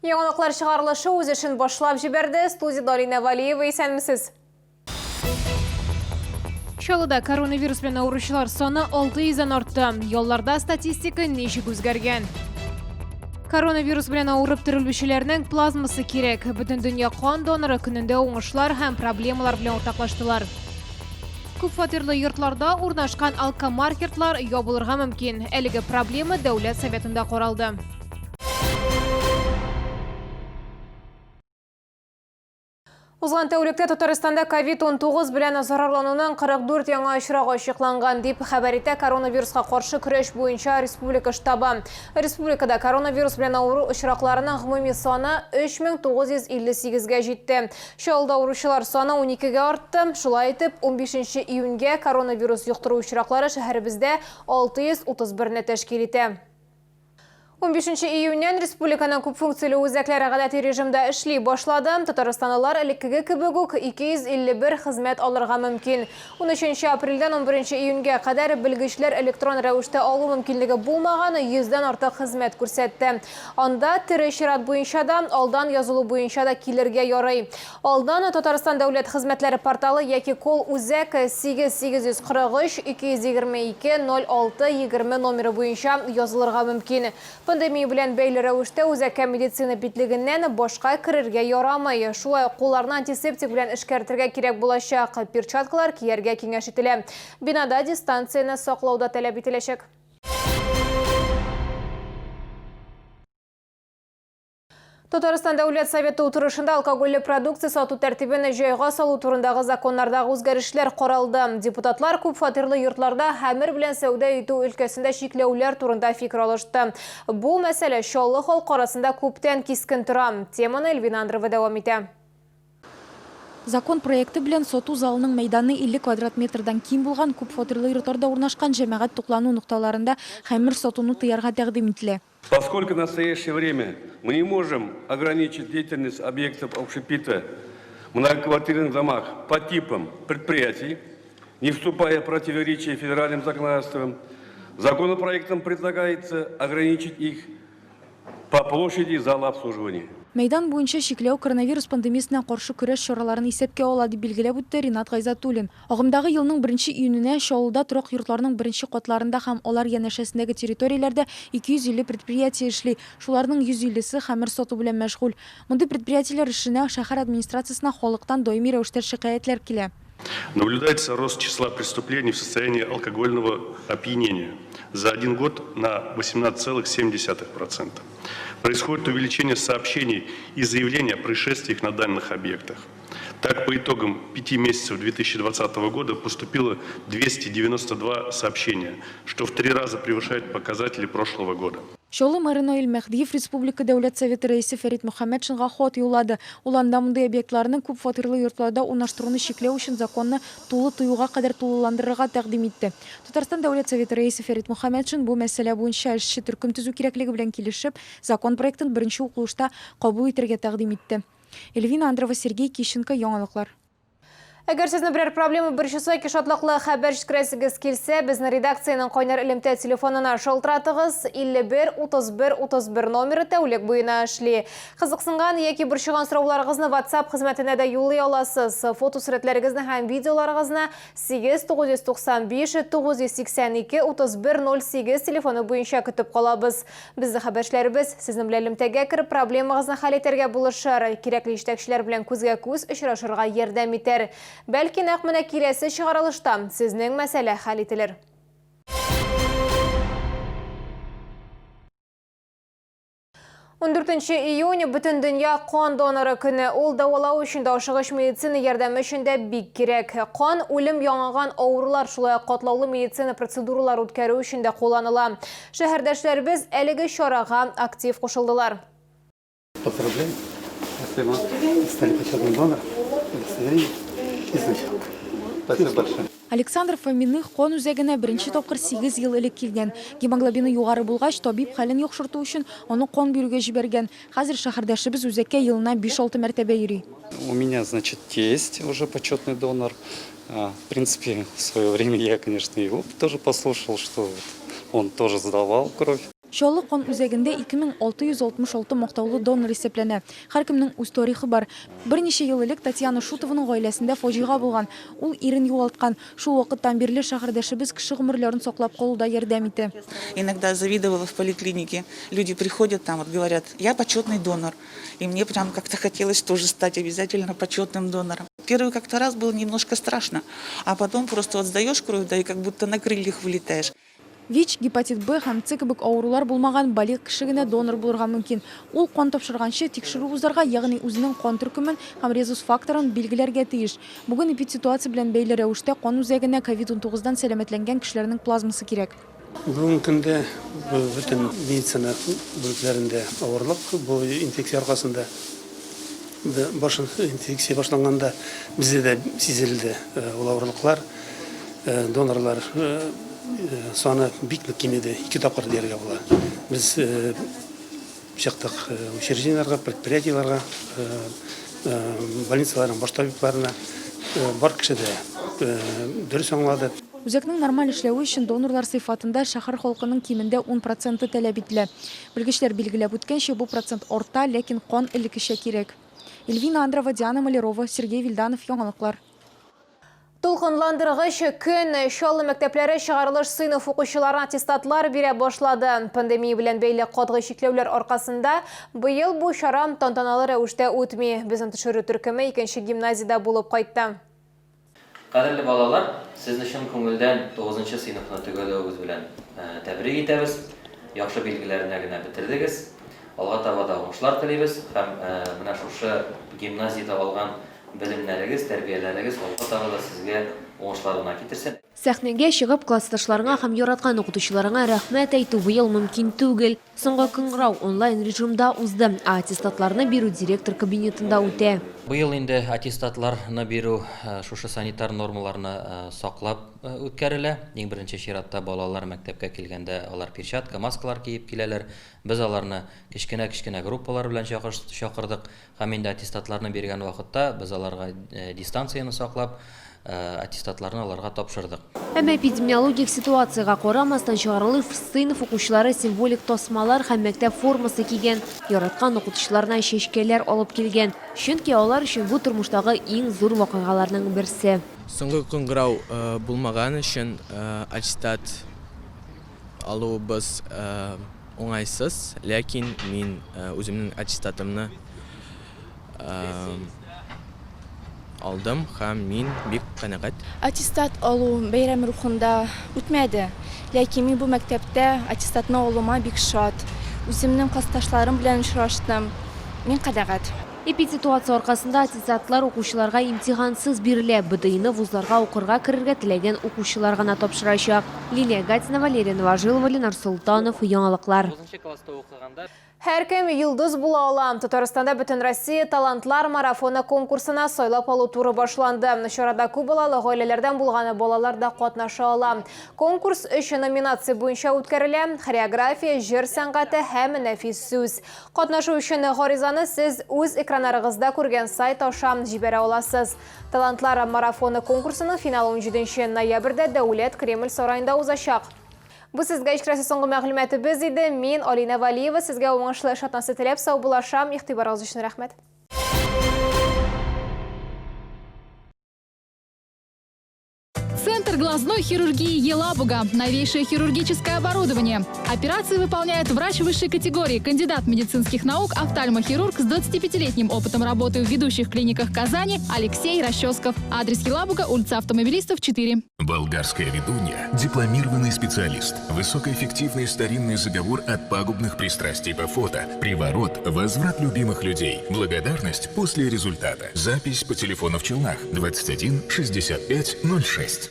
Яңалыклар чыгарылышы үз эшен башлап җибәрде. Студиядә Алинә Валиева, исәнмесез. Чаллыда коронавирус белән авыручылар саны 600 дән артты. Ялларда статистика ничек үзгәргән? Коронавирус белән авырып терелүчеләрнең плазмасы кирәк. Бөтендөнья кан доноры көнендә уңышлар һәм проблемалар белән уртаклаштылар. Күпфатирлы йортларда урнашкан алкомаркетлар ябылырга мөмкин. Әлеге проблема Дәүләт Советында каралды. Узган тәүлектә Татарстанда COVID-19 белән зарарлануның 44 яңа очрагы ачыкланган, дип хәбәр итә коронавируска каршы көрәш буенча республика штабы. Республикада коронавирус белән авыру очракларының гомуми саны 3958 гә җитте. Чаллыда авыручылар саны 12 гә артты. Шулай итеп, 15 июньгә коронавирус йоктыру очраклары шәһәребездә 631 не тәшкил итә. 15 июньнән республиканың күпфункцияле үзәкләре гадәти режимда эшли башлады. Татарстанлылар элеккеге кебек үк 251 хезмәт алырга мөмкин. 13 апрельдән 11 июньгә кадәр белгечләр электрон рәвештә алу мөмкинлеге булмаган 100 дән артык хезмәт күрсәтте. Анда тере чират буенча да, алдан язылу буенча да килергә ярый. Алдан Татарстан дәүләт хезмәтләре порталы яки колл-үзәк 8 843 222 06 20 номеры буенча язылырга мөмкин. Пандемия белән бәйле рәвештә үзәккә медицина битлегеннән башка керергә ярамый. Шулай ук кулларны антисептик белән эшкәртергә кирәк булачак, перчаткалар кияргә киңәш ителә. Бинада дистанцияне саклау да таләп ителәчәк. Татарстан Дәүләт Советы утырышында алкогольле продукция сату тәртибен җайга салу турындагы законнардагы үзгәрешләр каралды. Депутатлар күп фатирлы йортларда хәмер белән сәүдә итү өлкәсендә чикләүләр турында фикер алышты. Бу мәсьәлә Чаллы халкы арасында күптән кискен тора. Теманы Эльвина Андрова дәвам итә. Закон проекты белән сату залының мәйданы 50 квадрат метрдан ким булган күпфатирлы йортларда урнашкан җәмәгать туклану нокталарында хәмер сатуны тыярга тәкъдим ителә. Поскольку в настоящее время мы не можем ограничить деятельность объектов общепита в многоквартирных домах по типам предприятий, не вступая в противоречие федеральным законодательством, законопроектом предлагается ограничить их по площади зала обслуживания. Мәйдан буенча чикләү коронавирус пандемиясенә каршы көрәш чараларын исәпкә ала, дип билгеләп үтте Ринат Гайзатуллин. Агымдагы елның беренче июненә Чаллыда торак йортларның беренче катларында һәм алар янәшәсендәге территорияләрдә 250 предприятие эшли, шуларның 150 се хәмер сату белән мәшгуль. Мондый предприятиеләр эшенә шәһәр администрациясенә халыктан даими рәвештә шикаятьләр килә. Наблюдается рост числа преступлений в состоянии алкогольного опьянения за один год на 18,7%. Происходит увеличение сообщений и заявлений о происшествиях на данных объектах. Так, по итогам пяти месяцев 2020 года поступило 292 сообщения, что в три раза превышает показатели прошлого года. Чаллы мэры Наил Мәһдиев республика Дәүләт Советы Рәисе Фәрит Мөхәммәтшинга хат юллады. Ул анда мондый объектларны күп фатирлы йортларда урнаштыруны чикләү өчен законны тулы тыюга кадәр тулыландырырга тәкъдим итте. Татарстан Дәүләт Советы Рәисе Фәрит Мөхәммәтшин бу мәсьәлә буенча эшче төркем төзү кирәклеге белән килешеп, закон проектын беренче укылышта кабул итәргә тәкъдим итте. Эльвина Андрова, Сергей Кищенко, Яңалыклар. Әгәр сезне берәр проблема борчыса яки шатлыклы хәбәр җиткерәсегез килсә, безне редакциянең кайнар элемтә телефонына шалтыратыгыз. 51 31 31 номеры тәүлек буена эшли. Кызыксынган яки борчыган сорауларыгызны WhatsApp хезмәтенә дә юллый аласыз. Фотосурәтләрегезне һәм видеоларыгызны 8 995 982 31 08 телефоны буенча көтеп калабыз. Безнең хәбәрчеләребез сезнең белән элемтәгә кереп, проблемагызны хәл итәргә булышыр, кирәкле җитәкчеләр белән күзгә-күз очрашырга ярдәм итәр. Бәлки, нәкъ менә киләсе чыгарылышта сезнең мәсьәлә хәл ителер. Ундүртенче июнь, Бөтендөнья кан доноры көне. Ул дәвалау өчен дә, ашыгыч медицина ярдәме өчен дә бик кирәк. Кан үлем яңаган авырулар, шулай ук катлаулы медицина процедуралары үткәрү өчен дә кулланыла. Шәһәрдәшләребез әлеге чарага актив кушылдылар. Поздравляю. Спасибо. Стали почетным донором. Удостоверение и значок. Спасибо большое. Александр Фоминых кан үзәгенә беренче тапкыр сигез ел элек килгән. Гемоглобины югары булгач, табиб хәлен яхшырту өчен аны кан бирүгә җибәргән. Хәзер шәһәрдәшебез үзәккә елына биш-алты мәртәбә йөри. У меня, значит, тесть уже почетный донор. В принципе, в свое время я, конечно, его тоже послушал, что вот он тоже сдавал кровь. Чаллы кан үзәгендә 2666 мактаулы донор исәпләнә. Һәркемнең үз тарихы бар. Берничә ел элек Татьяна Шутованың гаиләсендә фаҗига булган. Ул ирен югалткан. Шул вакыттан бирле шәһәрдәшебез кеше гомерләрен саклап калуда ярдәм итә. Иногда завидовала в поликлинике. Люди приходят там, вот говорят, я почетный донор. И мне прям как-то хотелось тоже стать обязательно почетным донором. Первый как-то раз было немножко страшно, а потом просто вот сдаешь кровь, да и как будто на крыльях вылетаешь. ВИЧ, гепатит Б һәм С кебек авырулар булмаган балигъ кеше генә донор булырга мөмкин. Ул кан тапшырганчы тикшерү узарга, ягъни үзенең кан төркемен һәм резус факторын билгеләргә тиеш. Бүген эпидситуация белән бәйле рәвештә кан үзәгенә ковид-19 дан сәламәтләнгән кешеләрнең плазмасы кирәк. Бүгенге көндә бөтен медицина бүлекләрендә авырлык бу инфекция аркасында. Баш инфекция башланганда бездә дә сизелде ул авырлыклар. Донорлар саны бик нык кимеде, ике тапкыр дияргә була. Без чыктык учреждениеләргә, предприятиеләргә, больницаларның баш табибларына. Бар кеше дә дөрес аңлады. Үзәкнең нормаль эшләве өчен донорлар сыйфатында шәһәр халкының кимендә 10 проценты таләп ителә. Белгечләр билгеләп үткәнчә, бу процент арта, ләкин кан элеккечә кирәк. Эльвина Андрова, Диана Малярова, Сергей Вильданов, Яңалыклар. Тулкынландыргыч көн. Чаллы мәктәпләре чыгарылыш сыйныф укучыларына аттестатлар бирә башлады. Пандемия белән бәйле катгый чикләүләр аркасында быел бу чара тантаналы рәвештә үтми. Безнең төшерү төркеме икенче гимназиядә булып кайтты. Кадерле балалар, сезне чын күңелдән тугызынчы сыйныфны төгәлләвегез белән тәбрик итәбез. Яхшы билгеләренә генә бетердегез. Алга таба да уңышлар телибез һәм менә шушы гимназиядә алган белемнәрегез, тәрбияләрегез алга таба да сезгә уңышлар гына китерсен. Сәхнәгә чыгып, классташларыңа һәм яраткан укытучыларыңа рәхмәт әйтү быел мөмкин түгел. Соңгы кыңгырау онлайн режимда узды, ә аттестатларны бирү директор кабинетында үтә. Быел инде аттестатларны бирү шушы санитар нормаларны саклап үткәрелә. Иң беренче чиратта балалар мәктәпкә килгәндә алар перчатка, маскалар киеп киләләр. Без аларны кечкенә-кечкенә группалар белән чакырдык. Һәм инде аттестатларны биргән вакытта без аларга дистанцияне саклап, аттестатларны аларга тапшырдык. Әмма эпидемиологик ситуациягә карамастан, чыгарылыш сыйныф укучылары символик тасмалар һәм мәктәп формасы кигән, яраткан укытучыларына чәчкәләр алып килгән. Чөнки алар өчен бу тормыштагы иң зур вакыйгаларның берсе. Соңгы кыңгырау булмаган өчен аттестат алуыбыз уңайсыз, ләкин мин үземнең аттестатымны алдым һәм мин бик канәгать. Аттестат алу бәйрәм рухында үтмәде, ләкин мин бу мәктәптә аттестатны алуыма бик шат. Үземнең классташларым белән очраштым. Мин канәгать. Эпидситуация аркасында аттестатлар укучыларга имтихансыз бирелә. БДИны вузларга укырга керергә теләгән укучылар гына тапшырачак. Лилия Гатина, Валерия Новожилова, Ленар Солтанов, Яңалыклар. Һәркем йолдыз була ала. Татарстанда Бөтенроссия талантлар марафоны конкурсына сайлап алу туры башланды. Чарада күп балалы гаиләләрдән булган балалар да катнаша ала. Конкурс өч номинация буенча үткәрелә: хореография, җыр сәнгате һәм нәфис сүз. Катнашу өчен гаризаны сез үз экраннарыгызда күргән сайт аша җибәрә аласыз. Талантлар марафоны конкурсының финалы 17 ноябрьдә Дәүләт Кремль сараенда узачак. Бу сезгә җиткерәсе соңгы мәгълүматыбыз иде. Мин Алина Валиева сезгә уңышлы эш атнасы теләп саубуллашам. Игътибарыгыз өчен рәхмәт. Центр глазной хирургии Елабуга. Новейшее хирургическое оборудование. Операции выполняет врач высшей категории, кандидат медицинских наук, офтальмохирург с 25-летним опытом работы в ведущих клиниках Казани Алексей Расческов. Адрес Елабуга, улица Автомобилистов, 4. Болгарская ведунья – дипломированный специалист. Высокоэффективный старинный заговор от пагубных пристрастий по фото. Приворот, возврат любимых людей. Благодарность после результата. Запись по телефону в Челнах 21 65 06.